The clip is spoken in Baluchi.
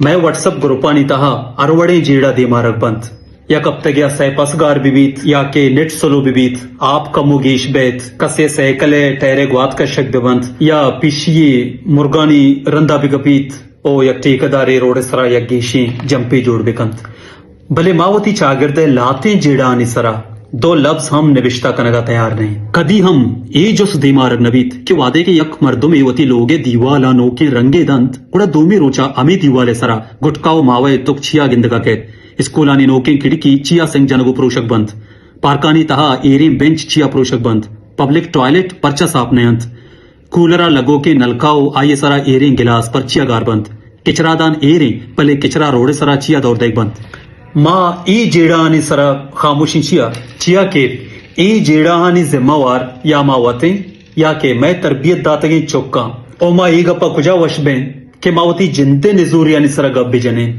مئے وٹس اپ گروپانی تہا ہر وڑیں جیڑہ دیمارگ بنت۔ یک ہپتگے ء سئے پس گار بہ بیت یا کہ نیٹ سلو بہ بیت، آپ کمو گیش بیت، کسے سائیکل ء ٹائر ء گوات کشگ بہ بنت یا پیشی ء مرگانی رندا بہ کپیت او یک ٹھیکہ دارے روڈ ء سرا یک گیشیں جمپے جوڑ بہ کنت۔ بلے ما وتی چاگرد ء لہتیں جیڑہانی سرا دو لبز ہم نبشتہ کنگ ء تیار نہ ایں۔ کدی ہم اے جست دیمارگ نہ بیت کہ وہدے کہ یک مردمے وتی لوگ ء دیوال ء نوکیں رنگے دنت، گڑا دومی روچ ء ہمے دیوال ء سرا گٹکا و ماوہ ء تک چیا گندگ ء کئیت؟ اسکولانی نوکیں کھڑکی چیا سنگ جنگ و پروشگ بنت؟ پارکانی تہا ایریں بنچ چیا پروشگ بنت؟ پبلک ٹوائلٹ پرچا ساپ نہ انت؟ کولر ء لگوکیں نلکا و آئی ء سرا ایریں گلاس پرچیا گار بنت؟ کچرا دان ایریں، بلے کچرا روڈ ء سرا چیا دور دئیگ بنت؟ ما اے جیڑہانی سرا خاموشیں چیا؟ چیا کہ اے جیڑہانی ذمہ وار یا ما وتیں یا کہ مئے تربیت داتگیں چکاں۔ او ما اے گپا کجا وش بیں کہ ما وتی جندے نزوریانی سرا گپ بجنیں؟